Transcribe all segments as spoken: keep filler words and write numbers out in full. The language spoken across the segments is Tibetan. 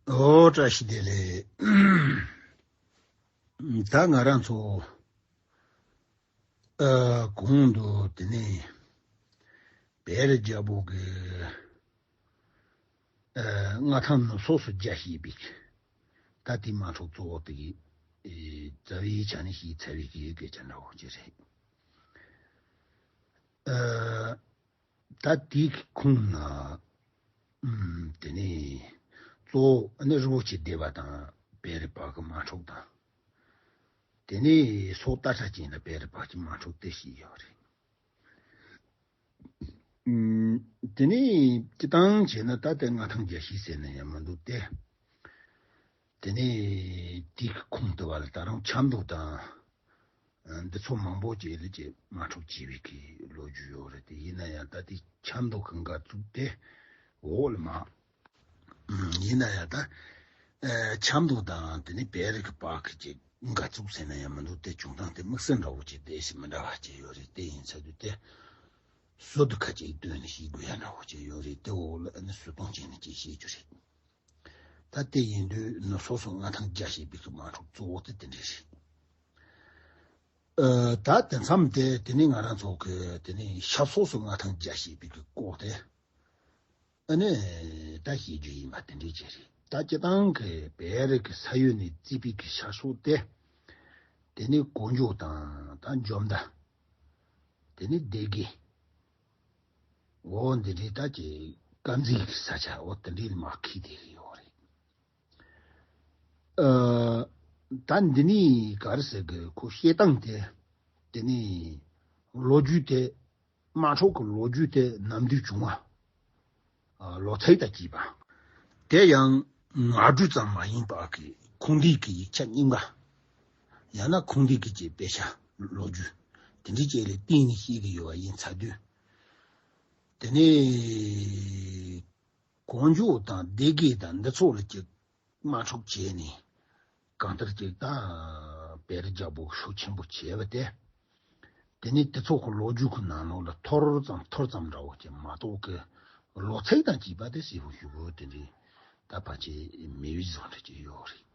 ཨོ་བཀྲ་ཤིས་བདེ་ལེགས། ད་ང་རང་ཚོ་ཨ་གོང་དུ་དེ་ནས་བེ་རི་རྒྱལ་པོ་གི་ཨ་མངའ་ཐང་ནུབ་ཕྱོགས་སུ་རྒྱ་བཤད་པའི་ད་དེ་དམག་འཁྲུག་གཙོ་བོ་དེ་གི་ཨེ་རྩ་བའི་ཆ་ནས་ཤེས་ཚར་བའི་གི་སྐད་ཆ་འདྲ་བོ་ཅིག་རེད། ཨ། ད་དེའི་ཁོངས་ན། ཨུམ། དེ་ནས་གཙོ་བོ་ནི་རིན་པོ་ཆེ་སྡེ་པ་དང་བེ་རི་བར་གྱི་དམག་འཁྲུག་དང་། དེ་ནས་སོག་སྟག་ཁྲ་ཅན་དང་བེ་རི་བར་གྱི་དམག་འཁྲུག་དེ་བཤད་ཡོད་རེད། ཨུམ། དེ་ནས་སྤྱི་བཏང་བྱས་ན་ད་ལྟའི་མངའ་ཐང་རྒྱ་བཤད་ཟེར་ན་ཡང་མི་འདུག་སྟེ། དེ་ནས་དེའི་ཁོངས་དུ་བ་ལ་ད་རུང་ཆབ་མདོ་དང་། འདི་ཚོ་མང་པོ་ཅིག་ལ་ཅིག་དམག་འཁྲུག་བྱས་པའི་གི་ལོ་རྒྱུས་ཡོད་རེད་དེ། ཡིན་ན་ཡང་ད་དེ་ཆབ་མདོ་གི་འགོ་བཙུགས་ཏེ་འོག་ལ་མ། ཡིན་ན་ཡང་ད་ཆབ་མདོ་དང་དེ་ནས་བེ་རི་གི་བར་གི་ཅིག་འགོ་བཙུགས་ཟེར་ན་ཡང་མི་འདུག་སྟེ། བྱུང་སྟངས་དེ་དམིགས་བསལ་འདྲ་བོ་ཅིག་དེ་ཞིག་མི་འདྲ་བ་ཅིག་ཡོད་རེད་དེ། ཡིན་ཚ་དུས་དེ་སོ་དུ་ཁ་ཅིག་བཏོན་ནས་ཤེས་དགོས་ཡ་འདྲ་བོ་ཅིག་ཡོད་རེད་དེ། འོག་ལ་ཨ་ནི་སུ་གཏོང་བྱས་ནས་ཅིག་ཤེས་རྒྱུ་རེད། ད་དེ་ཡིན་དུས་ནུབ་ཕྱོགས་སུ་མངའ་ཐང་རྒྱ་བཤད་པའི་གི་དམག་འཁྲུག་གཙོ་བོ་དེ་དེ་འདྲ་རེད། ཨ། ད་དེ་མཚམས་དེ་དེ་ནས་ང་རང་ཚོ་གི་དེ་ནས་ཤར་ཕྱོགས་སུ་མངའ་ཐང་རྒྱ་བཤད་པའི་གི་སྐོར་དེ་ཨ་ནི་ད་བཤད་རྒྱུ་ཡིན་པ་དེ་འདྲ་ཅིག་རེད། ད་སྤྱི་བཏང་གི་བེ་རི་གི་ས་ཡུལ་ནས་བརྩིས་པའི་གི་ཤར་ཕྱོགས་དེ་དེ་ནས་གོ་འཇོ་དང་ད་འཇོ་མདའ། དེ་ནས་སྡེ་དགེ། འོ་འདི་འདྲའི་ད་ཀྱི་དཀར་མཛེས་ཀྱི་ས་ཆ་འོ་དེ་འདྲའི་མར་འཁེལ་བསྡད་ཀྱི་ཡོད་རེད། ཨ། ད་འདི་ནས་ག་རེ་ཟེར་གི། ཁོ་བཤད་སྟངས་དེ། དེ་ནས་ལོ་རྒྱུས་དེ། དམག་འཁྲུག་གི་ལོ་རྒྱུས་དེ་ནམ་དུས་བྱུང་བ། ཨ། ལོ་ཚིགས་དང་བཅས་པ། དེ་ཡང་ངག་སྒྲོས་ཙམ་མ་ཡིན་པ་གི་ཁུངས་འདེད་ཀྱི་ཡིག་ཆ་རྙིང་པ། ཡང་ན་ཁུངས་འདེད་ཀྱི་ཅིག་དཔེ་ཆ་ལོ་རྒྱུས་དེ་འདྲའི་ཅིག་ལ་བརྟེན་ནས་བཤད་ཀྱི་ཡོད་པ་ཡིན་ཚ་དུས། དེ་ནས་གོ་འཇོ་དང་སྡེ་དགེ་དང་འདི་ཚོ་ལ་ཅིག་དམག་འཁྲུག་བྱས་ནས། གང་ལྟར་ཅིག་ད་བེ་རི་རྒྱལ་པོ་ཤུགས་ཆེན་པོ་བྱས་པ་དེ། དེ་ནས་དེ་ཚོ་གི་ལོ་རྒྱུས་ཀྱི་ནང་ལོགས་ལ་ཐོར་ཙམ་ཐོར་ཙམ་འདྲ་བོ་ཅིག་མ་གཏོགས་ཀྱི་ལོ་ཚིགས་དང་བཅས་པ་དེ་གསལ་པོ་ཞེ་པོ་དེ་འདྲའི་ད་ཕལ་ཆེར་མེད་པའི་བཟོ་འདྲ་ཅིག་ཡོད་རེད།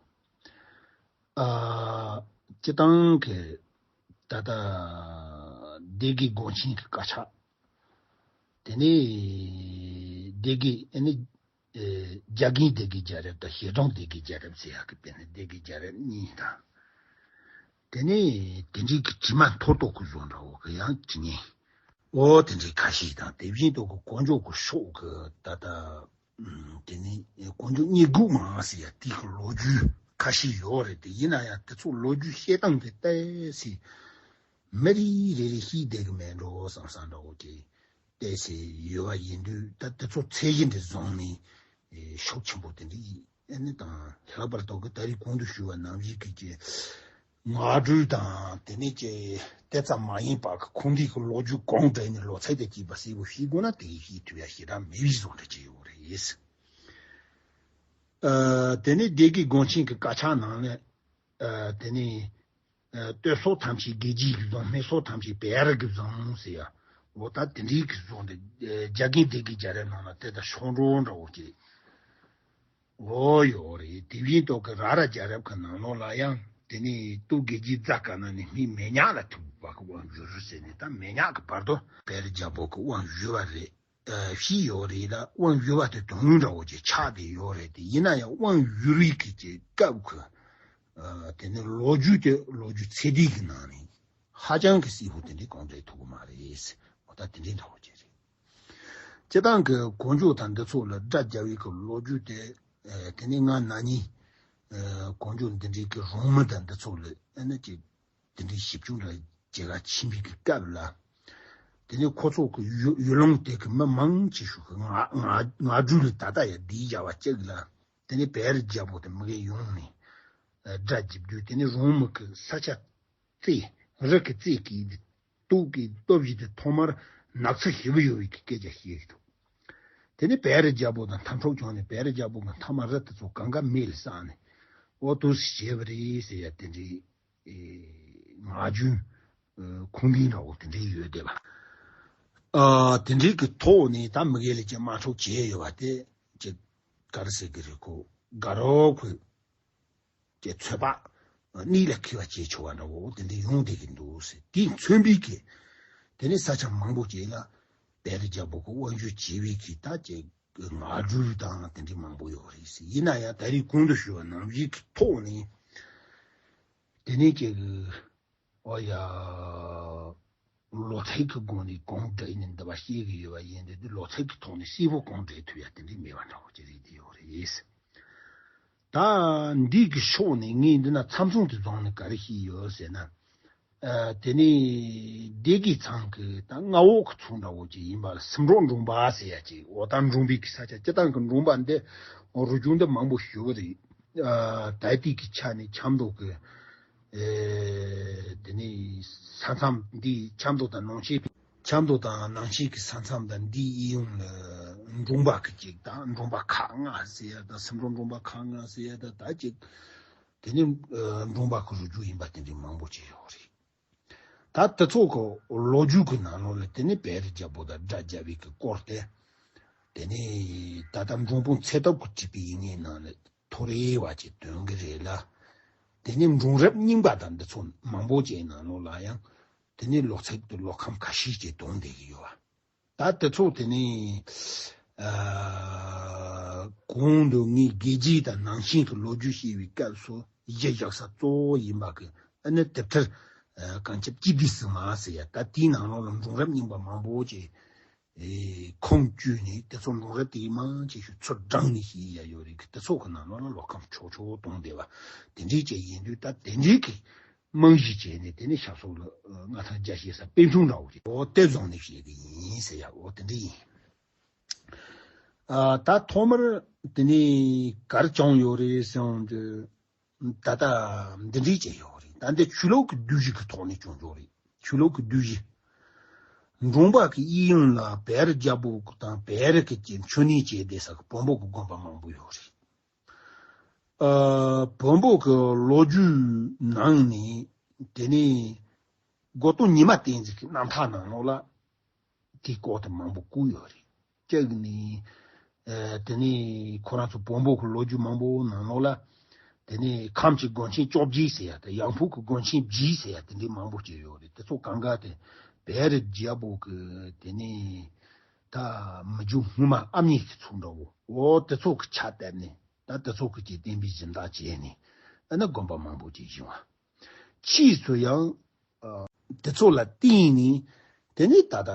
ཨ། སྤྱི་བཏང་གི་ད་ལྟ་སྡེ་དགེ་དགོན་ཆེན་གྱི་དཀར་ཆག་དེ་ནས་སྡེ་དགེ་ཨ་ནི། ཨེ། རྒྱ་རྒན་སྡེ་དགེ་རྒྱལ་རབས་དང་ཞེ་སྡང་སྡེ་དགེ་རྒྱལ་རབས་ཟེར་ཡག་གི་དཔེར་ན་སྡེ་དགེ་རྒྱལ་རབས་གཉིས་དང་། དེ་ནས་དེ་འདྲའི་གི་དྲི་མ་འཐོར་ཏོག་གི་བཟོ་འདྲ་བོ་གི་ཡང་ཅི་ཉན། འོ་དེ་འདྲའི་ཁ་ཤས་དང་། དེ་བཞིན་དུ་གི་གོ་འཇོ་གི་ཕྱོགས་གི་ད་ལྟ། ཨུམ། དེ་ནས་གོ་འཇོ་གཉིས་དགུ་མ་ཟེར་ཡ་དེའི་གི་ལོ་རྒྱུས་ཁ་ཤས་ཡོད་རེད་དེ། ཡིན་ན་ཡང་དེ་ཚོ་ལོ་རྒྱུས་བཤད་སྟངས་དེ་ཏོག་ཙམ་མི་རེ་རེ་རེ་ཤེས་བསྡད་གི་མེད་འགྲོ་བསམ་བསམ་འདྲ་བོ་དེ་ཏོག་ཙམ་ཡོད་པ་ཡིན་དུས། ད་དེ་ཚོ་ཚད་གཞི་འདྲ་བཟུང་ནས་ཤུགས་ཆེན་པོ་དེ་འདྲ་ཨ་ནི་དང་། ལྷག་པར་དུ་གི་ད་རེས་གོང་དུ་ཞུས་པ་ནང་བཞིན་གི་ཅིག་ངག་སྒྲོས་དང་། དེ་ནས་ཅིག་དེ་ཙམ་མ་ཡིན་པ་གི་ཁུངས་འདེད་ཀྱི་ལོ་རྒྱུས་གང་དྲན་ནས་ལོ་ཚིགས་དང་བཅས་པ་གསལ་པོ་ཤེས་དགོས་ན། དེ་ཤེས་ཐུབ་ཡ་ཞེ་དྲག་མེད་པའི་བཟོ་འདྲ་ཅིག་ཡོད་རེད། ཨ། དེ་ནས་སྡེ་དགེ་དགོན་ཆེན་གྱི་དཀར་ཆག་ནང་ནས། ཨ། དེ་ནས། ཨ། སྟོད་ཕྱོགས་ཐམས་ཅད་དགེ་བརྒྱད་ཀྱིས་བཟུང་། སྨད་ཕྱོགས་ཐམས་ཅད་བེ་རི་གིས་བཟུང་ཟེར་ཡ། འོ་ད་དེ་འདྲའི་གི་བཟོ་འདྲ། ཨ། རྒྱ་རྒན་སྡེ་དགེ་རྒྱལ་རབས་ནང་ལ་དེ་དང་ཕྱོགས་འགྲོ་འདྲ་བོ་ཅིག་འོ་ཡོད་རེད། དེ་བཞིན་དུ་གི་ར་ར་རྒྱལ་རབས་ཀྱི་ནང་ལོགས་ལ་ཡང་དེ་ནས་སྟོད་དགེ་བརྒྱད་རྫ་དཀར་ནག་ནས་སྨད་མེ་ཉག་ལ་ཐུག་པ་གི་དབང་བསྒྱུར་ཟེར་ནས། ད་མེ་ཉག་གི་བར་དུ་བེ་རི་རྒྱལ་པོ་གི་དབང་བསྒྱུར་བ་རེད། ཨ། བཤད་ཡོད་རེད་ལ། དབང་བསྒྱུར་བ་དེ་དོན་དངོས་འདྲ་བོ་ཅིག་ཆགས་བསྡད་ཡོད་རེད་དེ། ཡིན་ན་ཡང་དབང་བསྒྱུར་བའི་གི་ཅིག་སྐབས་ཀྱི། ཨ། དེ་ནས་ལོ་རྒྱུས་དེ་ལོ་རྒྱུས་ཚད་ལྡན་གྱི་ནང་ནས་ཧ་ཅང་གི་གསལ་པོ་དེ་འདྲའི་གང་འདྲ་ཐུག་གི་མ་རེད། འོ་ད་དེ་འདྲའི་འདྲ་བོ་ཅིག་རེད། སྤྱིར་བཏང་གི་གོ་འཇོ་དང་འདི་ཚོ་ལ་དགྲ་རྒྱབ་པའི་གི་ལོ་རྒྱུས་དེ། ཨ། དེ་ནས་ང་ན་ནིང་། ཨ། གོ་འཇོ་འདི་འདྲའི་གི་རོང་མི་དང་འདི་ཚོ་ལ་ཨ་ནི་ཅིག་དེ་འདྲའི་ཞིབ་འཇུག་འདྲ་བྱེད་ག་ཕྱིན་པའི་གི་སྐབས་ལ། དེ་ནས་ཁོ་ཚོ་གི་ཡུལ་ཡུལ་ལུང་དེ་གི་མི་མང་ཆེ་ཤོས་གི་ང་ང་ང་འགྲུལ་ལ་ད་ལྟ་ཡང་བསྡད་བཞག་པ་ཅིག་ལ། དེ་ནས་བེ་རི་རྒྱལ་པོ་དེ་མི་གེ་ཡོང་ནས་དགྲ་འཇིབ་རྒྱུ། དེ་ནས་རོང་མི་གི་ས་ཆ་རྩེ་རི་གི་རྩེ་གི་སྟོད་གི་སྟོད་བཞི་དེ་ཐོག་མར་ནགས་ཚལ་ཞེ་པོ་ཡོད་པའི་གི་སྐད་ཆ་བཤད་ཀྱི་འདུག་དེ་ནས་བེ་རི་རྒྱལ་པོ་དང་འཐབ་འཁྲུག་བྱུང་ནས་བེ་རི་རྒྱལ་པོ་གི་མཐའ་མ་རི་དེ་ཚོ་གང་ག་མེ་ལ་བསྲེགས་ནས་འོ་འདུག་སེ་བྱས་པ་རེད་ཟེར་ཡ་དེ་འདྲའི། ཨེ། ངག་རྒྱུན། ཨེ། ཁུངས་ལྡན་འདྲ་བོ་དེ་འདྲའི་ཡོད་བསྡད་པ། ཨ། དེ་འདྲའི་གི་ཐོག་ནས་ད་མི་གེ་ལ་ཅིག་དམག་འཁྲུག་བྱས་ཡོད་པ་དེ་ཅིག་ག་རེ་ཟེར་གི་རེད། ཁོ་ དགའ་རབ་ཁོས་ཀྱི་ཚོད་དཔག་གནད་ལ་འཁེལ་བ་བྱེད་ཆོག་པ་འདྲ་བོ་དེ་འདྲ་ཡོང་བསྡད་ཀྱི་འདུག་ཟེར། དེས་མཚོན་པའི་གི་དེ་ནི་ས་ཆ་མང་པོ་ཅིག་ལ་བེ་རི་རྒྱལ་པོ་གི་དབང་སྒྱུར་བྱེད་པའི་གི་ད་ཅིག་ངག་སྒྲོས་དང་དེ་འདྲ་མང་པོ་ཡོད་རེད་ཟེར། ཡིན་ན་ཡང་ད་རེས་གོང་དུ་ཞུས་པ་ནང་བཞིན་གྱི་ཐོག་ནས་དེ་ནས་ཀྱི་ཨོ་ཡ། ལོ་ཚད་ཀྱི་སྒོ་ནས་གང་བསྒྲིགས་ནས་འདི་པ་བཤད་ཀྱི་ཡོད་པ་ཡིན་དུས་ལོ་ཚད་ཀྱི་ཐོག་ནས་གསལ་པོ་གང་བསྒྲིགས་ཐུབ་ཡ་དེ་འདྲ་མེད་པ་འདྲ་བོ་ཅིག་རེད་དེ་ཡོད་རེད། ད་འདི་གི་ཕྱོགས་ནས་ངས་འདི་ན་མཚམས་མཚུངས་དེ་བཟུང་ནས་ག་རེ་བཤད་ཡོད་ཟེར་ན། ཨ། དེ་ནས་སྡེ་དགེ་ཚང་གི་ད་མངའ་འོག་གི་ཚོགས་འདྲ་བོ་ཅིག་ཡིན་པ་ལ་སུམ་འབྲོང་འབྲོང་པ་ཟེར་ཡ་ཅིག་འོ་ད་འབྲོང་པའི་གི་ས་ཆ་སྤྱིར་བཏང་གི་འབྲོང་པ་འདི་རུ་ཆུང་འདི་མང་པོ་ཞུ་གི་རེད། ཨ། ད་ལྟའི་གི་ཆ་ནས་ཆབ་མདོ་གི་ཨེ། དེ་ནས་ས་མཚམས་འདི་ཆབ་མདོ་དང་ནང་ཆེན་ཆབ་མདོ་དང་ནང་ཆེན་གྱི་ས་མཚམས་དང་འདིའི་གཡས་གཡོན་ལ་འབྲོང་པ་གི་ཅིག་དང་འབྲོང་པ་ཁག་ལྔ་ཟེར་ཡ་དང་སུམ་འབྲོང་འབྲོང་པ་ཁག་ལྔ་ཟེར་ཡ་དང་ད་ཅིག་དེ་ནས་ཨ་འབྲོང་པ་གི་རུ་རྒྱུད་ཡིན་པ་དེ་འདྲའི་མང་པོ་ཅིག་ཡོད་རེད། ད་དེ་ཚོ་གི་ལོ་རྒྱུས་ཀྱི་ནང་ལོགས་ལ་དེ་ནས་བེ་རི་རྒྱལ་པོ་དང་སྒྲ་བརྒྱབ་པའི་གི་སྐོར་དེ། དེ་ནས་ད་ལྟ་འབྲོང་བུ་ཚེ་སྟོབས་ཀྱིས་བྲིས་པའི་ཡིག་ངག་ནང་ལ་ཐོ་རེ་བ་ཅིག་འདོན་གི་རེད་ལ། དེ་ནས་འབྲོང་རབས་རྙིང་པ་དང་འདི་ཚོ་མང་པོ་ཅིག་ནང་ལོགས་ལ་ཡང་དེ་ནས་ལོ་ཚད་དུ་ལོ་ཁམས་ཁ་ཤས་ཅིག་འདོན་བསྡད་ཀྱི་ཡོད་པ། ད་དེ་ཚོ་དེ་ནས་ཨ་གོང་དུ་ངས་རྒྱལ་རྒྱུད་དང་ནང་ཆེན་གྱི་ལོ་རྒྱུས་བཤད་པའི་སྐབས་སུ་གཞི་བཞག་ས་གཙོ་བོ་ཡིན་པ་གི་ཨ་ནི་དེབ་ཐེར་ཨ་གངས་ཆབ་སྤྱི་ཏི་སི་མ་ཟེར་ཡ་ད་དེའི་ནང་ལོགས་ལ་འབྲོང་རབས་རྙིང་པ་མང་པོ་ཅིག་ཨེ་ཁུངས་བཅོལ་ནས་དེ་ཚོ་འབྲོང་རབས་དེ་གི་མང་ཆེ་ཤོས་ཚུར་བགྲངས་ནས་བཤད་ཡ་ཡོད་རེད་གི། དེ་ཚོ་གི་ནང་ལོགས་ལ་ལོ་ཁམས་ཆུང་ཆུང་གཏོང་བསྡད་པ་དེ་འདྲའི་ཅིག་ཡིན་དུས་ད་དེ་འདྲའི་གི་རྨང་གཞི་བྱས་ནས་དེ་ནས་ཞབས་སོར་ལ་མངའ་ཐང་རྒྱ་བཤད་ས་པད་འབྱུང་འདྲ་བོ་རེད། འོ་དེ་བཟུང་ནས་བཤད་གི་ཡིན་ཟེར་ཡ་འོ་དེ་འདྲ་ཡིན། ཨ་ད་ཐོག་མར་དེ་ནས་ག་རེ་བྱུང་ཡོད་རེད་ཟེར་ཡོང་དུས། ད་ལྟ་འདི་འདྲའི་བྱས་ཡོད་རེད། ད་འདི་ཆོས་ལུགས་ཀྱི་བསྡུས་གཞི་གི་ཐོག་ནས་བྱུང་ཆོག་རེད། ཆོས་ལུགས་ཀྱི་བསྡུས་གཞི། འབྲོང་པ་གི་གཡས་གཡོན་ལ་བེ་རི་རྒྱལ་པོ་དང་བེ་རི་གི་ཅིག་མཆོད་གནས་བྱས་བསྡད་ས་གི་བོན་པོ་གི་དགོན་པ་མང་པོ་ཡོད་རེད། ཨ་བོན་པོ་གི་ལོ་རྒྱུས་ནང་ནས་དེ་ནས་སྒོ་སྟོང་ཉི་མ་བསྟན་འཛིན་གྱི་རྣམ་ཐར་ནང་ལོགས་ལ། དེའི་སྐོར་དེ་མང་པོ་བཀོད་ཡོད་རེད། གཅིག་ནི། ཨ་དེ་ནས་ཁོ་རང་ཚོ་བོན་པོ་གི་ལོ་རྒྱུས་མང་པོ་ནང་ལོགས་ལ། དེ་ནས་ཁམས་ཀྱི་དགོན་ཆེན་བཅོ་བརྒྱད་ཟེར་ཡ་དང་ཡང་ཕུག་གི་དགོན་ཆེན་བཞི་ཟེར་ཡ་དེ་འདྲའི་མང་པོ་ཅིག་ཡོད་རེད། དེ་ཚོ་གང་ག་དེ་བེ་རི་རྒྱལ་པོ་གི་དེ་ནས་ད་མི་རྒྱུད་སྔོན་མ་ཨ་མྱེས་ཀྱི་ཚོགས་འདྲ་བོ་འོ་དེ་ཚོ་གི་ཕྱག་བཏབ་ནས་ད་དེ་ཚོ་གི་ཅིག་བསྟན་པའི་སྦྱིན་བདག་བྱས་ནས་ཨ་ནི་དགོན་པ་མང་པོ་ཅིག་བཞེངས་པ། ཕྱིས་སུ་ཡང་། དེ་ཚོ་ལ་བརྟེན་ནས་དེ་ནས་ད་ལྟ་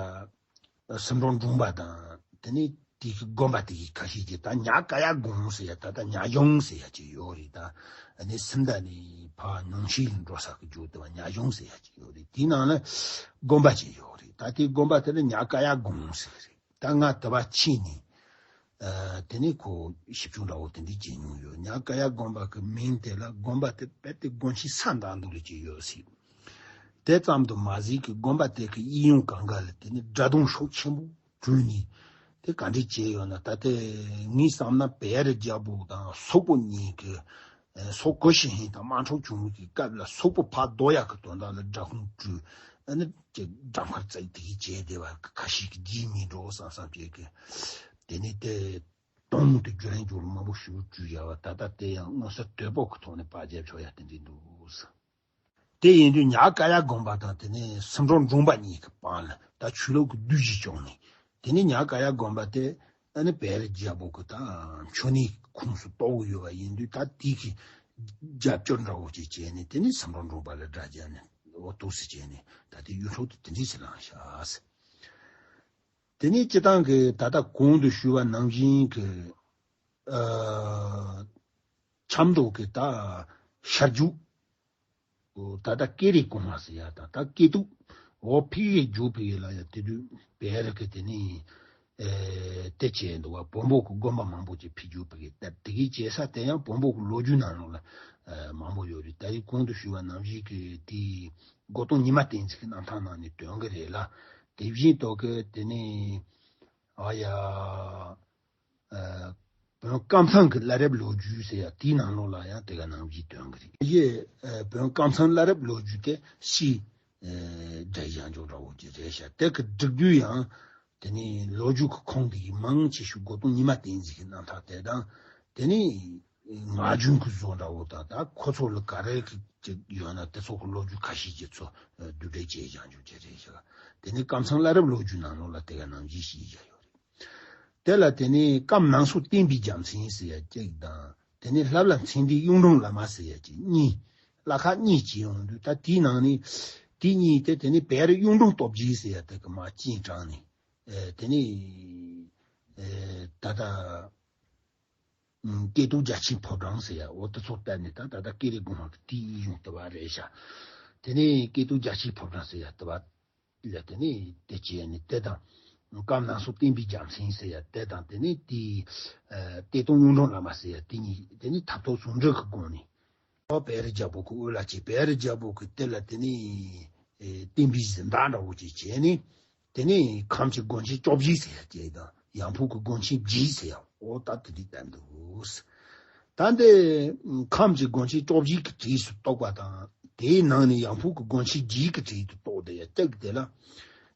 སུམ་འབྲོང་འབྲོང་པ་དང་དེ་ནས་དེ་གི་དགོན་པ་དེ་གི་ཁ་ཤས་ཀྱིས་ད་ཉག་ཀ་ཡ་དགོན་ཟེར་ཡ་ད་ལྟ་ཉག་གཞུང་ཟེར་ཡ་ཅིག་ཡོད་རེད། ད་ནི་སུམ་མདའ་ནས་ཕར་ཉུང་ཤས་ལ་འགྲོ་ས་གི་རྒྱུ་དེ་བ་ཉག་གཞུང་ཟེར་ཡ་ཅིག་ཡོད་རེད། དེའི་ནང་ལ་དགོན་པ་ཅིག་ཡོད་རེད། ད་དེ་དགོན་པ་དེ་ལ་ཉག་ཀ་ཡ་དགོན་ཟེར་རེད། ད་ང་དེ་བ་ཕྱིན་ནས། ཨ་དེ་ནས་ཁོ་ཞིབ་འཇུག་འདྲ་བོ་དེ་འདྲ་བྱེད་མྱོང་ཡོད། ཉག་ཀ་ཡ་དགོན་པ་གི་མིང་དེ་ལ་དགོན་པ་དེ་རྦད་དེ་དགོན་ཆེན་ས་འདྲ་འདུག་ལ་ཅིག་ཡོད་སྲིད། དེ་ཙམ་དུ་མ་ཟད་ཀྱི་དགོན་པ་དེ་གི་གཡས་གཡོན་གང་ག་ལ་དེ་ནས་སྒྲ་དུང་ཤུགས་ཆེན་པོ་གྲུལ་ནས་དེ་ག་འདྲ་བྱས་ཡོད་ན། ད་དེ་ངས་བསམ་ན་བེ་རི་རྒྱལ་པོ་དང་སོག་པོ་གཉིས་ཀྱི། སོག་གོ་ཤི་ཧིན་དང་དམག་འཁྲུག་བྱུང་བའི་སྐབས་ལ་སོག་པོ་ཕར་བཟློག་ཡག་གི་དོན་དག་ལ་སྒྲ་ཁུང་བྲུས། ཨ་ནི་ཅིག་སྦྲང་དཀར་བཙལ་དེ་གི་བྱས་བསྡད་པ་ཁ་ཤས་ཀྱི་རྗེས་མི་འགྲོ་བསམ་བསམ་བྱས་ཀྱི། དེ་ནས་དེ་དོན་དུ་བརྒྱུད་རིམ་བརྒྱུད་རིམ་མང་པོ་ཞིག་བྲིས་ཡོད་པ་ད་ལྟ་དེ་ཡང་མངོན་གསལ་དོད་པོ་གི་ཐོག་ནས་པར་བརྒྱབ་ཆོག་ཡ་དེ་འདྲ་འདུག་དེ་ཡིན་དུས་ཉག་ཀ་ཡ་དགོན་པ་དང་དེ་ནས་སུམ་འབྲོང་འབྲོང་པ་གཉིས་ཀྱི་བར་ལ་ད་ཆོས་ལུགས་ཀྱི་བསྡུས་གཞི་བྱུང་ནས། དེ་ནས་ཉག་ཀ་ཡ་དགོན་པ་དེ་ཨ་ནི་བེ་རི་རྒྱལ་པོ་གི་ད་མཆོད་གནས་ཁོངས་སུ་གཏོགས་ཡོད་པ་ཡིན་དུས་ད་དེ་གི་རྒྱབ་སྐྱོར་འདྲ་བོ་ཅིག་བྱས་ནས་དེ་ནས་སུམ་འབྲོང་འབྲོང་པ་ལ་དགྲ་བརྒྱབ་ནས་འོ་འདུག་སེ་བྱས་ནས་ད་དེ་གཡུ་ཐོག་ཏུ་དེ་འདྲས་སེ་ལངས་ཤག་དེ་ནས་སྤྱི་བཏང་གི་ད་ལྟ་གོང་དུ་ཞུས་པ་ནང་བཞིན་གྱི་ཨ་ཆབ་མདོ་གི་ད་ཤར་རྒྱུད། ད་ལྟ་ཀེ་རི་གོང་མ་ཟེར་ཡ་དང་ད་ཀེ་ཏུ་འོ་ཕི་གེ་རྒྱུད་ཕི་གེ་ལ་ཡ་དེ་དུས་བེ་རི་གི་དེ་ནས་ཨེ་དེ་བྱས་འདུག་བ། བོན་པོ་གི་དགོན་པ་མང་པོ་ཅིག་ཕི་རྒྱུད་ཕི་གེ་ད་དེ་གི་བྱས་ས་དེ་ཡང་བོན་པོ་གི་ལོ་རྒྱུས་ནང་ལོགས་ལ་ཨེ་མང་པོ་ཡོད་རེད། ད་རེས་གོང་དུ་ཞུས་པ་ནང་བཞིན་གི་དེ་སྒོ་སྟོང་ཉི་མ་བསྟན་འཛིན་གི་རྣམ་ཐར་ནང་ནས་འདོན་གི་རེད་ལ། དེ་བཞིན་དུ་གི་དེ་ནས་ཨ་ཡ། ཨ་བོན་ཀམ་ཚང་གི་བླ་རབས་ལོ་རྒྱུས་ཟེར་ཡ་དེའི་ནང་ལོགས་ལ་ཡང་དེ་ག་ནང་བཞིན་འདོན་གི་རེད། ཡེ་ཨ་བོན་ཀམ་ཚང་བླ་རབས་ལོ་རྒྱུས་དེ་ཕྱིས་ཨ་སྒྲ་ཡིག་བཞག་འཇོག་འདྲ་བོ་ཅིག་རེད་ཤག་དེ་གི་སྒྲིག་བསྡུས་ཡང་དེ་ནས་ལོ་རྒྱུས་ཀྱི་ཁུངས་དེ་ཡི་མང་ཆེ་ཤོས་སྒོ་སྟོང་ཉི་མ་བསྟན་འཛིན་གྱི་རྣམ་ཐར་དེ་དང་དེ་ནས་ ངག་རྒྱུན་གྱི་བཟོ་འདྲ་བོ་དང་ད་ཁོ་ཚོ་ལ་ག་རེ་གི་ཅིག་ཡོད་ན་དེ་ཚོ་གི་ལོ་རྒྱུས་ཁ་ཤས་ཀྱི་ཚོ་བསྡུས་གྲྭས་བྱས་བཞག་རྒྱུ་ཅིག་རེད་ཤག་དེ་ནས་ཀམ་ཚང་བླ་རབས་ལོ་རྒྱུས་ནང་ལོགས་ལ་དེ་ག་ནང་བཞིན་ཞིག་བཞག་ཡོད་རེད། དེ་ལ་དེ་ནས་ཀམ་ནང་སོ་བསྟན་པའི་རྒྱལ་མཚན་ཟེར་ཡ་གཅིག་དང་དེ་ནས་བསླབ་གླིང་མཚན་ལྡན་གཡུང་དྲུང་བླ་མ་ཟེར་ཡ་གཅིག་གཉིས། བླ་ཁག་གཉིས་བྱས་ཡོང་དུས་ད་དེའི་ནང་ནས་དེ་གཉིས་དེ་དེ་ནས་བེ་རི་གཡུང་དྲུང་སྟོབས་རྒྱས་ཟེར་ཡ་དེ་གི་མ་སྤྱན་དྲངས་ནས་དེ་ནས་ད་ལྟ། སྐྱེ་སྟོབས་རྒྱ་ཆེན་ཕོ་བྲང་ཟེར་ཡ་འོ་དེ་ཚོ་བལྟས་ནས་ད་ད་ལྟ་ཀེ་རི་དགོན་ཧོ་དེ་དེའི་གཡུང་དེ་བ་རེད་ཤག་དེ་ནས་སྐྱེ་སྟོབས་རྒྱ་ཆེན་ཕོ་བྲང་ཟེར་ཡ་དེ་བ་ལ་དེ་ནས་དེ་བྱས་ནས་དེ་དང་། ཀམ་ནང་སོ་བསྟན་པའི་རྒྱལ་མཚན་ཟེར་ཡ་དེ་དང་དེ་ནས་དེའི་གཏེར་སྟོན་གཡུང་དྲུང་བླ་མ་ཟེར་ཡ་དེ་གཉིས་དེ་ནས་ཐབ་ཐོབ་ཟུང་འབྲེལ་གྱི་སྒོ་ནས། ཨོ་བེ་རི་རྒྱལ་པོ་གི་དབུ་བླ་བྱས་བེ་རི་རྒྱལ་པོ་གི་དེ་ལ་དེ་ནས་བསྟན་པའི་གཟི་མདངས་འདྲ་བོ་ཅིག་བྱས་ནས། དེ་ནས་ཁམས་ཀྱི་དགོན་ཆེན་བཅོ་བརྒྱད་ཟེར་ཡ་ཅིག་དང་ཡང་ཕུག་གི་དགོན་ཆེན་བརྒྱད་ཟེར་ཡ་འོ་ད་དེ་འདྲའི་བསྟན་འདུག་ད་འདི་ཁམས་ཀྱི་དགོན་ཆེན་བཅོ་བརྒྱད་ཀྱི་གྲས་སུ་གཏོགས་པ་དང་དེའི་ནང་ནས་ཡང་ཕུག་གི་དགོན་ཆེན་བརྒྱད་ཀྱི་གྲས་སུ་གཏོགས་དེ་ཡ་གཅིག་དེ་ལ་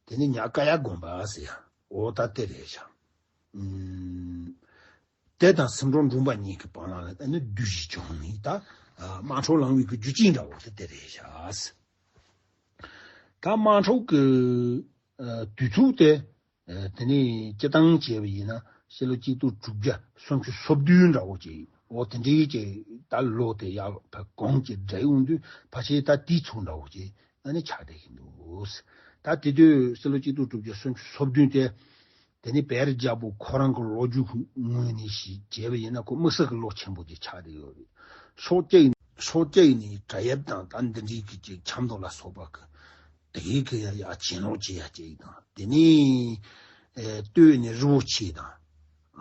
དེ་ནས་ཉག་ཀ་ཡ་དགོན་པ་ཟེར་ཡ་འོ་ད་དེ་རེད་ཤག་དེ་དང་སུམ་མདོ་འབྲོམ་པ་གཉིས་ཀྱི་བར་ལ་ཨ་ནི་བདུད་བཞི་བྱུང་ནས་ད་དམག་འཁྲུག་ལངས་པའི་གི་རྒྱུ་རྐྱེན་འདྲ་བོ་དེ་དེ་རེད་ཤག་ད་དམག་འཁྲུག་གི་དུས་ཚོད་དེ་དེ་ནས་སྤྱི་བཏང་བྱས་པ་ཡིན་ན་ཕྱི་ལོ་གཅིག་སྟོང་དྲུག་བརྒྱ་སུམ་ཅུ་སོ་བདུན་འདྲ་བོ་ཅིག་འོ་དེ་འདྲའི་ཅིག་ད་ལོ་དེ་ཡར་ཕར་གོང་ཅིག་འགྲིལ་ཡོང་དུས་ཕལ་ཆེར་ད་དུས་ཚོད་འདྲ་བོ་ཅིག་ཨ་ནི་ཆགས་བསྡད་ཀྱི་འདུག་ད་དེ་དུས་ཕྱི་ལོ་གཅིག་སྟོང་དྲུག་བརྒྱ་སུམ་ཅུ་སོ་བདུན་དེ། དེ་ནས་བེ་རི་རྒྱལ་པོ་ཁོ་རང་གི་ལོ་རྒྱུས་ཀྱི་ངོས་ནས་ཞིག་བྱས་པ་ཡིན་ན་ཁོ་དམིགས་བསལ་གྱི་ལོ་ཆེན་པོ་ཅིག་ཆགས་བསྡད་ཡོད་རེད། ཕྱོགས་གཅིག་ཕྱོགས་གཅིག་ནས་བྲག་གཡབ་དང་ད་འདི་འདྲའི་གི་ཅིག་ཆབ་མདོ་ལ་སོགས་པ་གི་དེ་གའི་གི་ཡ་ཡ་གྱེན་ལོག་བྱེད་ཡ་ཅིག་དང་དེ་ནས་ཨེ་སྟོད་ནས་རི་བོ་ཆེ་དང་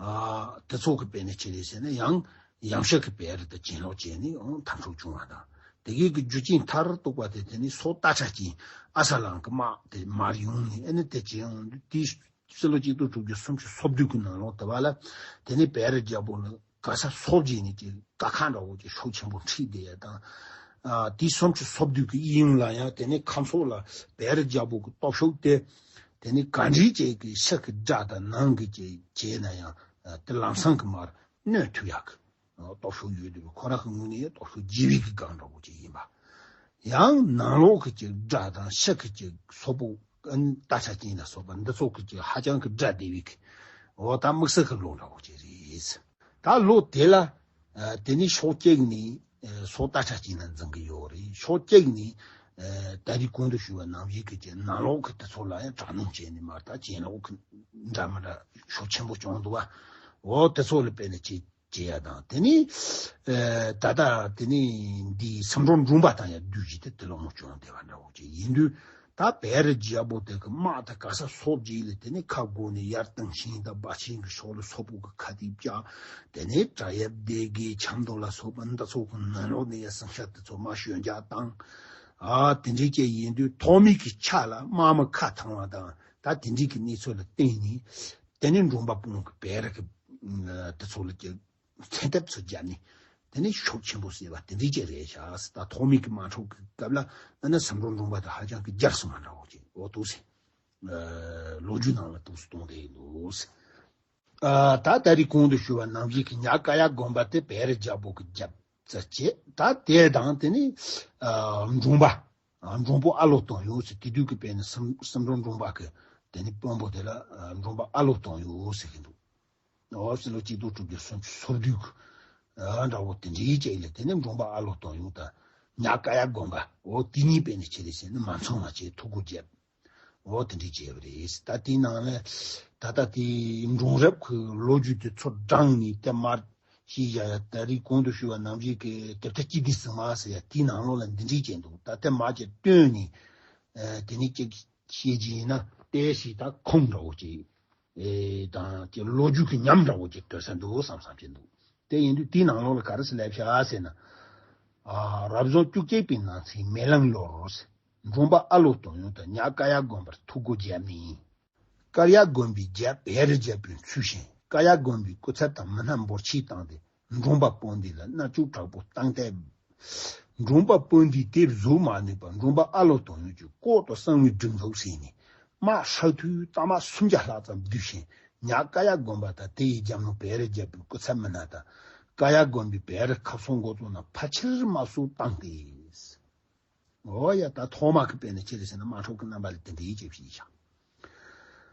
ཨ་དེ་ཚོ་གི་དཔེ་ནས་ཆེ་རེད་ཟེར་ན་ཡང་ཡང་ཤར་གི་བེ་རི་དུ་གྱེན་ལོག་བྱས་ནས་ཨང་འཐབ་འཁྲུག་བྱུང་བ་དང་དེ་གའི་གི་རྒྱུ་རྐྱེན་མཐར་གཏུགས་པ་དེ་དེ་ནས་སོ་སྟག་ཆ་ཅན་ཨ་ས་ལང་གི་དམག་དེ་མར་ཡོང་ནས་ཨ་ནི་དེ་གྱེན་ཡོང་དུས་དེའི་ཕྱི་ལོ་གཅིག་སྟོང་དྲུག་བརྒྱ་སུམ་ཅུ་སོ་བདུན་གྱི་ནང་ལོགས་དེ་བ་ལ་དེ་ནས་བེ་རི་རྒྱལ་པོ་ལ་ག་ས་སོ་བརྒྱབ་ནས་ཀྱི་ཀ་ཁ་འདྲ་བོ་ཀྱི་ཤུགས་ཆེན་པོ་འཁྲིགས་བསྡད་ཡ་དང་། ཨ་དེའི་སུམ་ཅུ་སོ་བདུན་གྱི་དབྱིན་ལ་ཡང་དེ་ནས་ཁམས་སོགས་ལ་བེ་རི་རྒྱལ་པོ་གི་སྟོབས་ཤུགས་དེ་དེ་ནས་ག་འདྲའི་ཅིག་གི་ཕྱི་གི་དགྲ་དང་ནང་གི་ཅིག་བྱས་ན་ཡང་དེ་ལམ་སང་གི་མར་གནོན་ཐུབ་ཡག་གི་སྟོབས་ཤུགས་ཡོད་དུས་ཁོ་རང་གི་ངོས་ནས་སྟོབས་ཤུགས་རྒྱས་པའི་གི་སྒང་འདྲ་བོ་ཅིག་ཡིན་པ། ཡང་ནང་ལོགས་ཀྱི་ཅིག་དགྲ་དང་ཕྱི་གི་ཅིག་སོག་པོ་ཨ་ནི་རྟ་ཆ་ཅན་ལ་སོགས་པ་འདི་ཚོ་གི་ཅིག་ཧ་ཅང་གི་དགྲ་བདེ་བའི་གི་འོ་ད་དམིགས་བསལ་གི་ལོ་འདྲ་བོ་ཅིག་རེད། ད་ལོ་དེ་ལ་ཨ་དེ་ནི་ཕྱོགས་གཅིག་ནས་ཨ་སོག་རྟ་ཆ་ཅན་ལ་འཛིན་གི་ཡོད་རེད། ཕྱོགས་གཅིག་ནས་ཨ་ད་རེས་གོང་དུ་ཞུས་པ་ནང་བཞིན་གི་ཅིག་ནང་ལོགས་གི་དེ་ཚོ་ལ་ཡང་དྲག་གནོན་བྱས་ནས་མར་ད་གྱེན་ལོག་གི་འདྲ་མི་འདྲ་ཤུགས་ཆེན་པོ་བྱུང་འདུག་བ། འོ་དེ་ཚོ་ལ་དཔེ་ནས་ཅིག་བྱེད་ཡ་དང་དེ་ནི་ཨེ་ད་ལྟ་དེ་ནི་འདི་སུམ་མདོ་འབྲོམ་པ་དང་ཡང་བསྡུར་གྱི་དེ་དེ་ལོ་ངོ་བྱུང་བསྡད་པ་འདྲ་བོ་ཅིག་ཡིན་དུས་ད་བེ་རི་རྒྱལ་པོ་དེ་གི་དམག་དེ་ག་ས་སོ་བརྒྱབ་ལས་དེ་ནི་ཁ་སྒོ་ནས་ཡར་བཏང་ཤིང་དང་འབའ་ཆེན་གྱི་ཕྱོགས་ལ་སོག་པོ་གི་ཁ་གཏད་བཅག་དེ་ནི་བྲག་གཡབ་སྡེ་དགེ་ཆབ་མདོ་ལ་སོགས་པ་འདི་ཚོ་གི་ནང་ལོགས་ནས་ཡང་སེམས་ཤ་དེ་ཚོ་མ་ཞོད་འཇགས་བཏང་ཨ་དེ་འདྲའི་ཅིག་ཡིན་དུས་ཐོག་མའི་གི་ཆ་ལ་དམག་མི་ཁ་ཐང་བ་དང་ད་དེ་འདྲའི་གི་གནས་ཚུལ་ལ་བརྟེན་ནས། དེ་ནས་འབྲོམ་པ་དཔོན་གྱི་བེ་རི་གི་དེ་ཚོ་ལ་ཀྱི་མཚན་ཐབས་ཚུལ་བརྒྱབ་ནས་དེ་ནས་ཤུགས་ཆེན་པོ་བཟོས་པ་དེ་འདྲའི་ཅིག་རེད་ཤག་ད་ཐོག་མའི་གི་དམག་འཁྲུག་གི་སྐབས་ལ་ཨ་ནི་སུམ་མདོ་འབྲོམ་པ་དང་ཧ་ཅང་གི་རྒྱལ་སྲུང་མ་འདྲ་བོ་ཅིག་འོ་འདུག་སེ་ལོ་རྒྱུས་ནང་ལ་འདུག་སེ་གཏོང་བསྡད་ཡོད་འདུག་སེ། ད་ད་རེས་གོང་དུ་ཞུས་པ་ནང་བཞིན་གི་ཉག་ཀ་ཡ་དགོན་པ་དེ་བེ་རི་རྒྱལ་པོ་གི་རྒྱབ་རྩ་བྱས། ད་དེ་དང་དེ་ནས་འབྲོམ་པ། འབྲོམ་པ་ཨ་ལོ་དང་ཡོད་ཟེར་དེ་དུས་ཀྱི་དཔེ་ནི་སུམ་སུམ་མདོ་འབྲོམ་པ་གི་དེ་ནི་དཔོན་པོ་དེ་ལ་འབྲོམ་པ་ཨ་ལོ་དང་ཡོད་ཟེར་གི་འདུག་འོ་ཕྱི་ལོ་གཅིག་སྟོང་དྲུག་བརྒྱ་སུམ་ཅུ་སོ་བདུན་གི་འདྲ་བོ་དེ་འདྲའི་ཅིག་ལས་དེ་ནི་འབྲོམ་པ་ཨ་ལོ་དང་ཡོད་ད་ཉག་ཀ་ཡ་དགོན་པ་འོ་དེ་གཉིས་དཔེ་ནི་ཆེ་རེད་ཟེར་ནི་མ་ཚང་བ་བྱས་ཐུགས་སྒོ་བརྒྱབ། འོ་དེ་འདྲའི་བྱས་པ་རེད། ད་དེའི་ནང་ལ་ད་ལྟ་དེའི་འབྲོང་རབས་ཀྱི་ལོ་རྒྱུས་དེ་ཚོ་བགྲངས་ནས་དེ་མར་ཤེས་བྱ་ཡ་ད་རེས་གོང་དུ་ཞུས་པ་ནང་བཞིན་གྱི་དེབ་ཐེར་སྤྱི་དེ་ཟིན་མ་ཟེར་ཡ་དེའི་ནང་ལོགས་ལ་འདི་འདྲའི་བྱས་འདུག་ད་དེ་མར་གྱི་བཏོན་ནས་དེ་ནས་ཅིག་ཤེས་ཀྱི་ཡིན་ན་དེ་ཞིག་ད་ཁུངས་འདྲ་བོ་ཅིག་དང་ཀྱི་ལོ་རྒྱུས་ཀྱི་ཉམས་འདྲ་བོ་ཅིག་དོད་ས་འདུག་བསམ་བསམ་གྱི་འདུག་དེ་ཡིན་དུས་དེའི་ནང་ལོགས་ལ་ག་རེ་ཟེར་ལབ་བཞག་ཟེར་ན། རབ་བྱུང་བཅུ་གཅིག་པའི་ནང་ཚན་མེ་གླང་ལོར། འབྲོམ་པ་ཨ་ལོ་དང་ཡོད་དང་ཉག་ཀ་ཡ་དགོན་པར་ཐུགས་སྒོ་བརྒྱབ་ནས། ཀ་ཡ་དགོན་པའི་རྒྱལ་བེ་རི་རྒྱལ་པོས་འཚོལ་ཞིང་ཀ་ཡ་དགོན་པའི་སྐུ་ཚབ་དང་མི་སྣ་འབོར་ཆེན་བཏང་སྟེ་འབྲོམ་པ་དཔོན་འདི་ལ་མནར་གཅོད་དྲག་པོ་བཏང་སྟེ། འབྲོམ་པ་དཔོན་འདིས་དེ་བཟོད་མ་ནུས་པར་འབྲོམ་པ་ཨ་ལོ་དང་ཡོད་ཀྱི་ལྐོག་ཏུ་གསང་བའི་སྒྲིག་འཛུགས་ཟིན་ནས་དམག་ཧྲག་ཐུལ་གཏའ་མ་སུམ་བརྒྱ་ལྷག་ཙམ་བསྡུས་ཤིང་ཉག་ཀ་ཡ་དགོན་པ་དང་དེ་ཡི་རྒྱབ་ནོར་བེ་རི་རྒྱལ་པོའི་སྐུ་ཚབ་མི་སྣ་དང་། ཀ་ཡ་དགོན་པའི་བེ་རི་ཁ་སོ་འགོ་བཙུགས་ན་ཕལ་ཆེར་དམར་གསོད་བཏང་སྟེ། འོ་ཡ། ད་ཐོག་མ་གི་དཔེ་ནི་ཅི་རེད་ཟེར་ན་དམར་ཕྲུག་གི་རྣམ་པ་ལ་དེ་འདྲའི་ཅིག་བྱས་ཤག་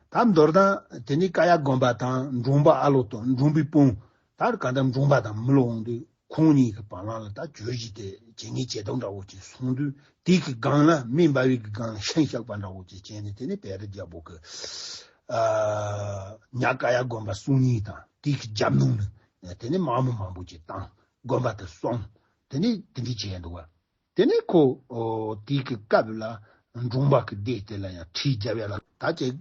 ད་མདོར་ན་དེ་ནི་ཀ་ཡ་དགོན་པ་དང་འབྲོང་པ་ཨ་ལོ་དང་འབྲོང་པའི་དཔུང་། ད་ག་འདྲ་འབྲོང་པ་དང་མི་ལོ་འོང་དུས་ཁོང་གཉིས་ཀྱི་བར་ལ་ལ་ད་གྱོད་གཞི་དེ་ཇེ་ཉེ་ཇེ་ཐག་འདྲ་བོ་ཅིག་སོང་དུས། དེ་གི་སྒང་ལ་མེ་འབར་བའི་གི་སྒང་ལ་ཤིང་བཤགས་པ་འདྲ་བོ་ཅིག་བྱས་ནས། དེ་ནི་བེ་རི་རྒྱལ་པོ་གི་ཨ་ཉག་ཀ་ཡ་དགོན་པ་སོ་གཉིས་དང་དེ་གི་རྒྱབ་ནང་ལ་དེ་ནི་དམག་མི་མང་པོ་ཅིག་བཏང་། དགོན་པ་དེ་བསྲུངས། དེ་ནི་དེ་འདྲ་བྱས་འདུག་བ། དེ་ནས་ཁོ་ཨོ་དེའི་གི་སྐབས་ལ་འབྲོང་པ་གི་སྡེ་དེ་ལ་ཡང་ཁྲིད་རྒྱབ་ཡ་ལ་ད་ཅིག་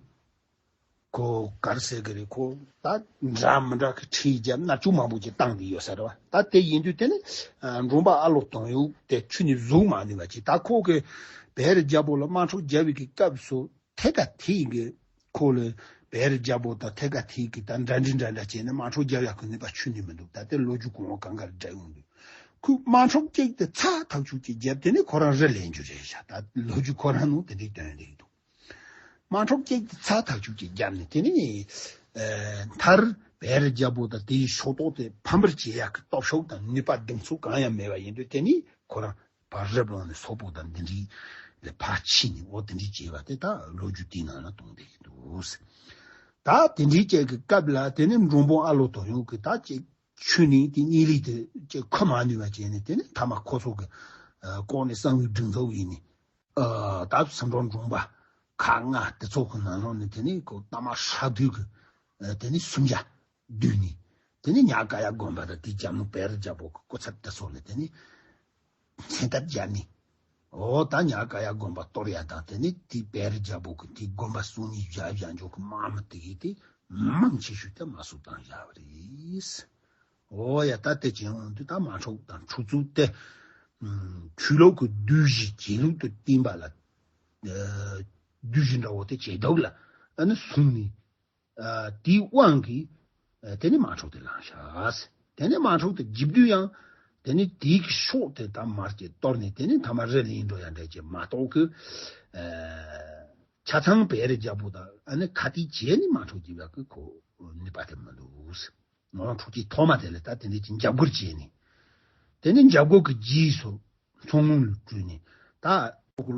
ཁོ་ག་རེ་ཟེར་གི་རེད། ཁོ་ད་འདྲ་མི་འདྲ་གི་ཁྲིད་རྒྱབ་མནར་གཅོད་མང་པོ་ཅིག་བཏང་བསྡད་ཡོད་ས་རེད་བ། ད་དེ་ཡིན་དུས་དེ་ནི་ཨ་འབྲོང་པ་ཨ་ལོ་དོན་ཡོད་དེ་ཁྱོན་ནས་བཟུང་མ་ནུས་པ་ཅིག་ད་ཁོ་གི་བེ་རི་རྒྱལ་པོ་ལ་དམག་འཁྲུག་རྒྱབ་པའི་གི་སྐབས་སུ། ཐད་ཀ་ཐིག་གི་ཁོ་ལ་བེ་རི་རྒྱལ་པོ་དང་ཐད་ཀ་ཐིག་གི་ད་འདྲ་འདྲི་འདྲ་འདྲ་བྱས་ནས་དམག་འཁྲུག་རྒྱབ་ཡག་གི་ནུས་པ་ཁྱོན་ནས་མི་འདུག་ད་ལྟའི་ལོ་རྒྱུས་གོང་འོག་གང་ག་རེ་འདྲ་ཡོང་འདུག་ཁོས་དམག་འཁྲུག་གཅིག་དེ་ཚ་ཐག་ཆོད་ཅིག་བརྒྱབ། དེ་ནས་ཁོ་རང་རི་ལེན་རྒྱུ་རེད་ཤག་ད་ལོ་རྒྱུས་ཁོ་རང་ནང་དེ་འདྲའི་དོན་རེད་འདུག་དམག་འཁྲུག་གཅིག་དེ་ཚ་ཐག་ཆོད་ཅིག་བརྒྱབ་ནས། དེ་ནས་ཨ་མཐར་བེ་རི་རྒྱལ་པོ་དང་དེའི་ཕྱོགས་གཏོགས་དེ་ཕམ་པར་བྱེད་ཡག་གི་སྟོབས་ཤུགས་དང་ནུས་པ་གདེང་ཚོད་གང་ཡང་མེད་པ་ཡིན་དུས། དེ་ནས་ཁོ་རང་ཕར་རི་ལོང་ནས་སོག་པོ་དང་འདི་འདྲའི་ལ་ཕར་ཕྱིན་ནས། འོ་དེ་འདྲའི་བྱས་པ་དེ་ད་ལོ་རྒྱུས་དེའི་ནང་ལ་གཏོང་བསྡད་ཀྱི་འདུག་ད་དེ་འདྲའི་བྱས་ཀྱི་སྐབས་ལ་དེ་ནས་འབྲོང་པོ་ཨ་ལོ་དོན་ཡོད་ཀྱི་ད་ཅིག་ཁྱོན་ནས་དེ་གཉིས་ལས་དེ་ཅིག་འཁོར་མ་ནུས་པ་བྱས་ནས། དེ་ནས་མཐའ་མ་ཁོ་ཚོ་གི་ཨ་ལྐོག་ནས་གསང་བའི་སྒྲིག་འཛུགས་ཡིན་ནས། ཨ་ད་སུམ་མདོ་འབྲོང་པ་ཁག་ལྔ་དེ་ཚོ་གི་ནང་ལོགས་ནས་དེ་ནས་ཁོ་གཏའ་མ་ཧྲག་བསྡུས་ཀྱི་ཨ་དེ་ནས་སུམ་བརྒྱ་བསྡུས་ནས། དེ་ནས་ཉག་ཀ་ཡ་དགོན་པ་དང་དེའི་རྒྱབ་ནང་བེ་རི་རྒྱལ་པོ་གི་སྐུ་ཚབ་དེ་ཚོ་ལ་དེ་ནས་མཚན་རྟགས་སྦྱར་ནས། འོ་ད་ཉག་ཀ་ཡ་དགོན་པ་གཏོར་ཡ་དང་། དེ་ནས་དེའི་བེ་རི་རྒྱལ་པོ་གི་དེའི་དགོན་པ་སོ་གཉིས་བཞག་བཞག་འཇོག་གི་དམག་མི་དེ་གིས་དེ་མང་ཆེ་ཤོས་དེ་དམར་གསོད་བཏང་བཞག་པ་རེད། འོ་ཡ། ད་དེ་བྱས་འོང་དུས་ད་དམག་འཁྲུག་དང་འཁྲུག་རྩོད་དེ་ཨ་ཆོས་ལུགས་ཀྱི་བསྡུས་གཞི་རྗེས་ལུགས་དང་བསྟན་པ་ལ་ཨ་བསྡུས་གཞི་འདྲ་བོ་དེ་བྱེད་ཐབས་ལ་ཨ་ནི་བཟུང་ནས། ཨ་དེའི་དབང་གིས་ཨ་དེ་ནས་དམག་འཁྲུག་དེ་ལངས་ཤག་དེ་ནས་དམག་འཁྲུག་དེ་བརྒྱབ་དུས་ཡང་དེ་ནས་དེའི་གི་ཕྱོགས་དེ་ད་མར་གྱི་གཏོར་ནས། དེ་ནས་མཐའ་མ་རི་ལེན་འགྲོ་ཡ་འདྲ་ཅིག་མ་གཏོགས་གི་ཨ་ཆ་ཚང་བེ་རི་རྒྱལ་པོ་དང་ཨ་ནི་ཁ་གཏད་བྱས་ནས་དམག་འཁྲུག་བརྒྱབ་ཡག་གི་ཁོ་ནུས་པ་དེ་མི་འདུག་དམག་འཁྲུག་གི་ཐོག་མ་དེ་ལ་ད་དེ་འདྲ་ཅིག་འཇབ་རྒོལ་བྱས་ནས། དེ་ནས་འཇབ་རྒོལ་གྱི་རྗེས་སུ་མཚོ་སྔོན་ལ་བྲོས་ནས། ད་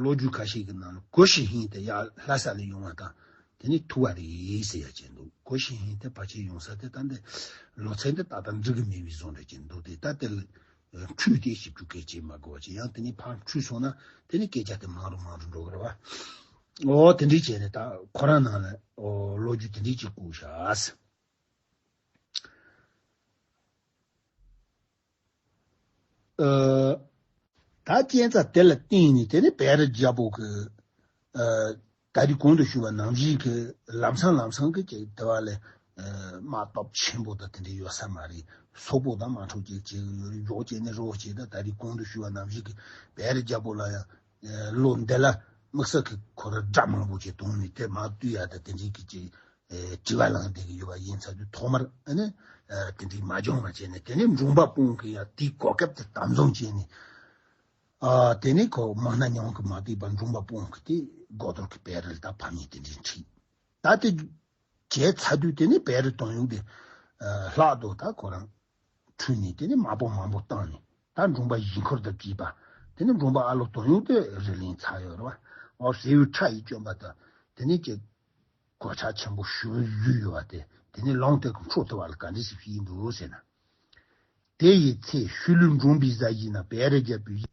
ལོ་རྒྱུས་ཁ་ཤས་ཀྱི་ནང་ལ་གོ་ཞི་ཧིན་དེ་ཡར་ལྷ་ས་ལ་ཡོང་བ་དང་དེ་ནས་ཐུག་པ་རེད་ཟེར་ཡ་ཅིག་འདུག་གོ་ཞི་ཧིན་དེ་ཕལ་ཆེར་ཡོང་ས་དེ་ད་འདི་ལོ་ཚད་འདི་ཏག་ཏག་འགྲིག་གི་མེད་པའི་བཟོ་འདྲ་ཅིག་འདུག་དེ་ད་དེ་ལ་འཁྲུལ་ཏེ་ཞིབ་འཇུག་གལ་ཆེ་མ་དགོས་པ་ཅིག་ཡང་དེ་ནས་ཕར་འཁྲུལ་སོང་ན་དེ་ནས་སྐད་ཆ་དེ་མང་རུ་མང་རུ་འགྲོ་གི་རེད་བ། འོ་དེ་འདྲའི་བྱས་ནས་ད་ཁོ་རང་ནང་ལ་འོ་ལོ་རྒྱུས་དེ་འདྲའི་ཅིག་བཀོད་བཞག་ཨ་ད་རྐྱེན་རྩ་དེ་ལ་བརྟེན་ནས་དེ་ནས་བེ་རི་རྒྱལ་པོ་གི་ཨ་ད་རེས་གོང་དུ་ཞུས་པ་ནང་བཞིན་གྱི་ལམ་སང་ལམ་སང་གི་ཅིག་དེ་བ་ལས་ཨ་དམག་སྟོབས་ཆེན་པོ་དང་དེ་འདྲ་ཡོད་ས་མ་རེད། སོག་པོ་དང་དམག་འཁྲུག་ཅིག་བྱེད་ཀྱི་ཡོད་རེད། འཇོག་བྱས་ནས་རོགས་བྱས། ད་ད་རེས་གོང་དུ་ཞུས་པ་ནང་བཞིན་གྱི་བེ་རི་རྒྱལ་པོ་ལ་ཡང་ཨ་ལོ་འདི་ལ་དམིགས་བསལ་གྱི་ཁོ་ར་དགྲ་མང་པོ་ཅིག་བཏང་ནས་དེ་དམག་བཏུལ་ཡ་ད་དེ་འདྲའི་གི་ཅིག་ཨེ་དྲི་བ་ལངས་བསྡད་ཀྱི་ཡོད་པ་ཡིན་ཚ་དུས། ཐོག་མར་ཨ་ནི་ཨེ་དེ་འདྲའི་མ་འབྱུང་བ་བྱས་ནས། དེ་ནས་འབྲོང་པ་དཔུང་གིས་ཡང་དེའི་གོ་སྐབས་དེ་དམ་བཟུང་བྱས་ནས། ཨ་དེ་ནས་ཁོ་མང་སྣ་ཉུང་གིས་མ་བསྡད་པར་འབྲོང་པ་དཔུང་གིས་དེ་སྒོ་རྡོར་གྱི་བེ་རི་ལ་ད་ཕམ་ཉེས་དེ་འདྲའི་འཁྲིད། ད་དེ་བྱས་ཚ་དུས་དེ་ནས་བེ་རི་དོན་ཡོད་དེ་ཨ་ལྷག་ཏུ་ད་ཁོ་རང་འཁྲུལ་ནས། དེ་ནས་དམག་དཔུང་མང་པོ་བཏང་ནས། ད་འབྲོང་པ་ཞིང་འཁོར་དང་བཅས་པ། དེ་ནས་འབྲོང་པ་ཨ་ལོ་དོན་ཡོད་དེ་རི་ལེན་ཚར་ཡོད་རེད་བ། འོ་ཟེའུ་ཁྲ་ཡིས་བསྐྱོན་པ་དང་དེ་ནས་ཀྱི་གོ་ཆ་ཆེན་པོ་ཞུ་ཡུལ་ཡོད་པ་དེ། དེ་ནས་ལུང་དེ་གི་འཕྲོ་མཐུད་པ་ལ་ག་འདྲ་ཞིག་ཡིན་འདུག་ཟེར་ན། དེ་ཡི་ཚེ་ཤུལ་ལུས་འབྲོང་པའི་གཟའ་ཡིན་ན། བེ་རི་རྒྱལ་པོའི་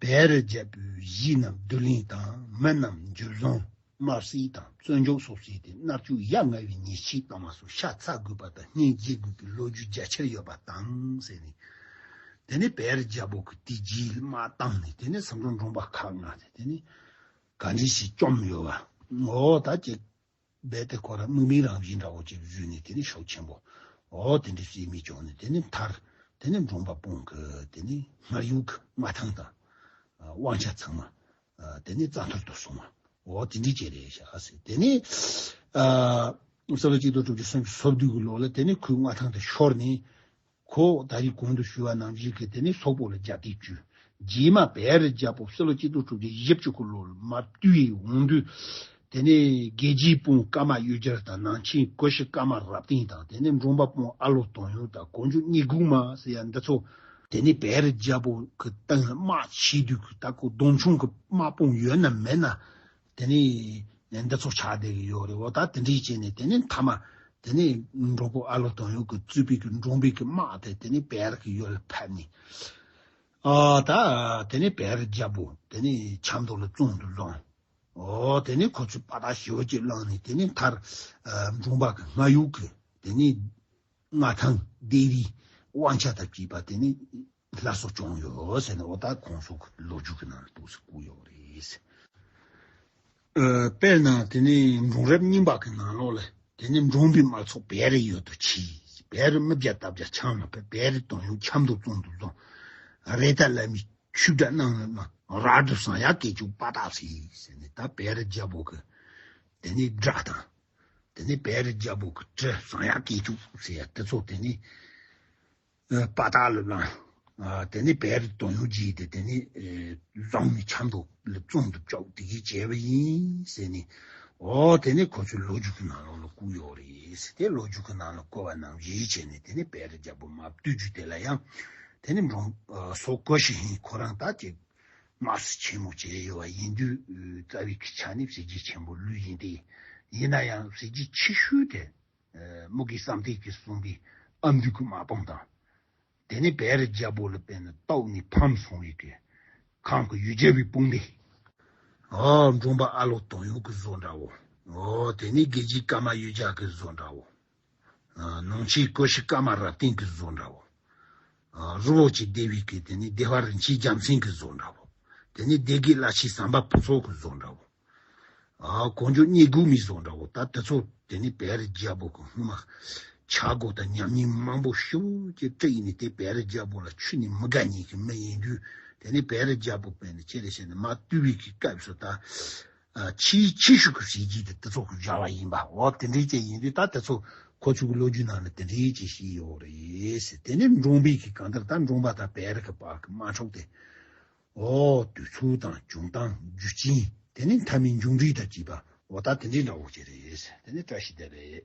བེ་རི་རྒྱལ་པོའི་གཞིས་རྣམས་བསྡུ་ལེན་དང་། མི་རྣམས་འཇུ་བཟུང་དམར་བསད་དང་བཙོན་འཇུག་སོགས་བྱས་ཏེ། མནར་གཅོད་ཡ་ང་བའི་ཉེས་ཆད་བཏང་བ་སོགས་ཤ་ཚ་དགོས་པ་དང་སྙིང་རྗེ་དགོས་པའི་ལོ་རྒྱུས་རྒྱ་ཆེར་ཡོད་པ་དང་ཟེར་ནས། དེ་ནས་བེ་རི་རྒྱལ་པོ་གིས་དེའི་རྗེས་ལ་དམག་བཏང་ནས། དེ་ནས་སུམ་མདོ་འབྲོང་པ་ཁག་ལྔ་དེ་དེ་ནས་ག་འདྲ་ཞིག་བཅོམ་ཡོད་པ། འོ་ད་ཅིག་རྦད་དེ་ཁོ་རང་དམག་མིའི་རང་བཞིན་འདྲ་བོ་ཅིག་བཟོས་ནས། དེ་ནས་ཤུགས་ཆེན་པོ་འོ་དེ་འདྲ་བྱེད་མི་བྱུང་ནས། དེ་ནས་མཐར་དེ་ནས་འབྲོང་པ་དཔུང་གིས་དེ་ནས་སྔར་ཡོད་ཀྱི་མངའ་ཐང་དང་ཨ་དབང་ཆ་ཚང་མ་ཨ་དེ་ནས་རྩ་གཏོར་དུ་སོང་བ། འོ་དེ་འདྲ་ཅིག་རེད་ཤག་ཟེར། དེ་ནས་ཨ་སྤྱི་ལོ་གཅིག་སྟོང་དྲུག་བརྒྱ་སུམ་ཅུ་སོ་བདུན་གྱི་ལོ་ལ་དེ་ནས་ཁོའི་མངའ་ཐང་དེ་ཤོར་ནས། ཁོ་ད་རེས་གོང་དུ་ཞུས་པ་ནང་བཞིན་གྱི་དེ་ནས་སོག་པོ་ལ་རྒྱ་སྐྱེད་བྱུང་། རྗེས་མ་བེ་རི་རྒྱལ་པོ་སྤྱི་ལོ་གཅིག་སྟོང་དྲུག་བརྒྱ་བཞི་བཅུ་གི་ལོ་ལ་མར་བཏུལ་ཡི་འོང་དུས། དེ་ནས་རྒྱལ་རྒྱུད་དཔོན་ཀརྨ་གཡུ་རྒྱལ་དང་། ནང་ཆེན་ཀུ་ཤུ་ཀརྨ་རབ་བརྟན་དང་། དེ་ནས་འབྲོང་པ་དཔོན་ཨ་ལོ་དོན་ཡོད་དང་། གོ་འཇོ་གཉིས་སྒུག་མ་ཟེར་ཡ་འདི་ཚོ། དེ་ནས་བེ་རི་རྒྱལ་པོ་གི་སྟེང་དམག་ཆེ་དུས་ཀྱི་ད་ཁོ་གདོང་མཆོང་གི་དམག་དཔུང་ཡོད་ན་མེད་ན། དེ་ནས་འདི་ཚོ་ཆགས་བསྡད་ཀྱི་ཡོད་རེད། འོ་ད་དེ་འདྲས་བྱས་ནས་དེ་ནས་མཐའ་མ་དེ་ནས་འབྲོང་པོ་ཨ་ལོ་དོན་ཡོད་ཀྱིས་གཙོས་པའི་གི་འབྲོང་པའི་གི་དམག་དེ་དེ་ནས་བེ་རི་གི་ཡུལ་ལ་ཕེབས་ནས། ཨ་ད་དེ་ནས་བེ་རི་རྒྱལ་པོ་དེ་ནས་ཆབ་མདོ་ལ་བཙོན་དུ་བཟུང་། ཨོ་དེ་ནས་ཁོ་ཚོས་དཔའ་རྟགས་ཞེ་པོ་ཅིག་བླངས་ནས། དེ་ནས་མཐར་ཨ་འབྲོང་པ་གི་སྔ་ཡུལ་གི་དེ་ནས་མངའ་ཐང་སྡེ་བའི་དབང་ཆ་དང་བཅས་པ་དེ་ནས་སླར་གསོ་བྱུང་ཡོད་ཟེར་ནས། འོ་ད་ཁོང་ཚོ་གི་ལོ་རྒྱུས་ཀྱི་ནང་ལ་འདུག་སེ་བཀོད་ཡོད་རེད། ཨ་དཔེར་ན་དེ་ནས་འབྲོང་རབས་གཉིས་པ་གི་ནང་ལོགས་ལ། དེ་ནས་འབྲོང་པའི་དམག་ཚོགས་བེ་རི་ཡུལ་དུ་ཆས། བེ་རི་མི་བརྒྱ་ལྟ་བརྒྱ་ཆང་ལ་ཕེབས། བེ་རི་དོན་ཡོད་ཆབ་མདོ་བཙོན་དུ་བཟུང་། རེ་ད་ལ་མི་ཆོས་སྒྲ་གནང་ལ་ར་སྒྲུབ་ཟང་ཡག་གེ་ཅུག་པ་ཏག་ཟེར་ཟེར་ནས། ད་བེ་རི་རྒྱལ་པོ་གི་དེ་ནས་སྒྲ་དང་། དེ་ནས་བེ་རི་རྒྱལ་པོ་གི་གྲི་ཟང་ཡག་གེ་ཅུག་ཟེར་ཡ་དེ་ཚོ་དེ་ནས་ཨ་པ་ཏག་ལ་བླངས། ཨ་དེ་ནས་བེ་རི་དོན་ཡོད་བརྗེས་ཏེ་དེ་ནས་ཨེ་བཟུང་ནས་ཆབ་མདོ་ལ་བཙོན་དུ་བཅུག་དེ་གིས་བྱས་པ་ཡིན་ཟེར་ནས། ཨོ་དེ་ནས་ཁོ་ཚོའི་ལོ་རྒྱུས་ཀྱི་ནང་ལོགས་ལ་བཀོད་ཡོད་རེད་ཟེར། དེ་ལོ་རྒྱུས་ཀྱི་ནང་ལ་བཀོད་པ་ནང་བཞིན་བྱས་ནས། དེ་ནས་བེ་རི་རྒྱལ་པོ་མ་བཏུལ་རྒྱུ་དེ་ལ་ཡང་། དེ་ནས་འབྲོང་ཨ་སོག་ཀུ་ཤུ་ཧིན་ཁོ་རང་ད་ཅིག་དམག་སྲིད་ཆེན་མོ་བྱས་ཡོད་པ་ཡིན་དུས། རྩ་བའི་གི་ཆ་ནས་སྲིད་རྒྱུད་ཆེན་པོ་ལོས་ཡིན་ཏེ། ཡིན་ན་ཡང་སྲིད་རྒྱུད་ཆེ་ཤོས་དེ་ཨ་དམུ་དགེ་བསམ་གཏན་གྱིས་གསུངས་པའི་ཨ་མདོའི་གི་དམག་དཔུང་དང་། དེ་ནས་བེ་རི་རྒྱལ་པོ་ལ་དཔེར་ན་གཏུགས་ནས་ཕམ་སོང་བའི་གི་ཁམས་ཀྱི་ཡུལ་རྒྱལ་བའི་དཔུང་སྡེ། ཨོ་འབྲོང་པ་ཨ་ལོ་དོན་ཡོད་ཀྱི་བཟོ་འདྲ་བོ། ཨོ་དེ་ནས་དགེ་རྒྱས་ཀརྨ་གཡུལ་རྒྱལ་གྱི་བཟོ་འདྲ་བོ། ཨ་ནང་ཆེན་ཀུ་ཤུ་ཀརྨ་རབ་བརྟན་གྱི་བཟོ་འདྲ་བོ། ཨ་རི་བོ་ཆེ་སྡེ་བའི་གི་དེ་ནས་སྡེ་པ་རིན་ཆེན་རྒྱལ་མཚན་གྱི་བཟོ་འདྲ་བོ། དེ་ནས་སྡེ་དགེ་བླ་ཆེན་ཟམ་པ་ཕུན་ཚོགས་ཀྱི་བཟོ་འདྲ་བོ། ཨ་གོ་འཇོ་གཉིས་སྒུག་མའི་བཟོ་འདྲ་བོ། ད་དེ་ཚོ་དེ་ནས་བེ་རི་རྒྱལ་པོ་གི་སྔོན་མ་ཆག་སྒོ་དང་ཉམས་ཉེས་མང་པོ་ཞེ་པོ་ཅིག་སྤྲད་ཡིན་ནས། དེ་བེ་རི་རྒྱལ་པོ་ལ་ཆུད་ནས་མི་དགའ་མཁན་གྱི་མི་ཡིན་དུས། དེ་ནས་བེ་རི་རྒྱལ་པོ་དཔེར་ན་ཅི་རེད་ཟེར་ན། མ་བཏུལ་བའི་གི་སྐབས་སུ་ད་ཨ་ཆེས་ཆེ་ཤོས་ཀྱི་སྲིད་ཇུས་དེ་དེ་ཚོ་གི་སྦྱར་བ་ཡིན་པ། འོ་དེ་འདྲའི་ཅིག་ཡིན་དུས། ད་དེ་ཚོ་ཁོ་ཚོ་གི་ལོ་རྒྱུས་ནང་ལ་དེ་འདྲའི་ཅིག་བཤད་ཡོད་རེད་ཟེར། དེ་ནས་འབྲོང་པའི་གི་གང་ལྟར་ད་འབྲོང་པ་དང་བེ་རི་གི་བར་གི་དམག་འཁྲུག་དེ། ཨོ་དུས་ཚོད་དང་བྱུང་སྟངས། རྒྱུ་རྐྱེན། དེ་ནས་མཐའ་མའི་མཇུག་འབྲས་དང་བཅས་པ། འོ་ད་དེ་འདྲའི་འདྲ་བོ་ཅིག་རེད། དེ་ནས་བཀྲ་ཤིས་བདེ་ལེགས།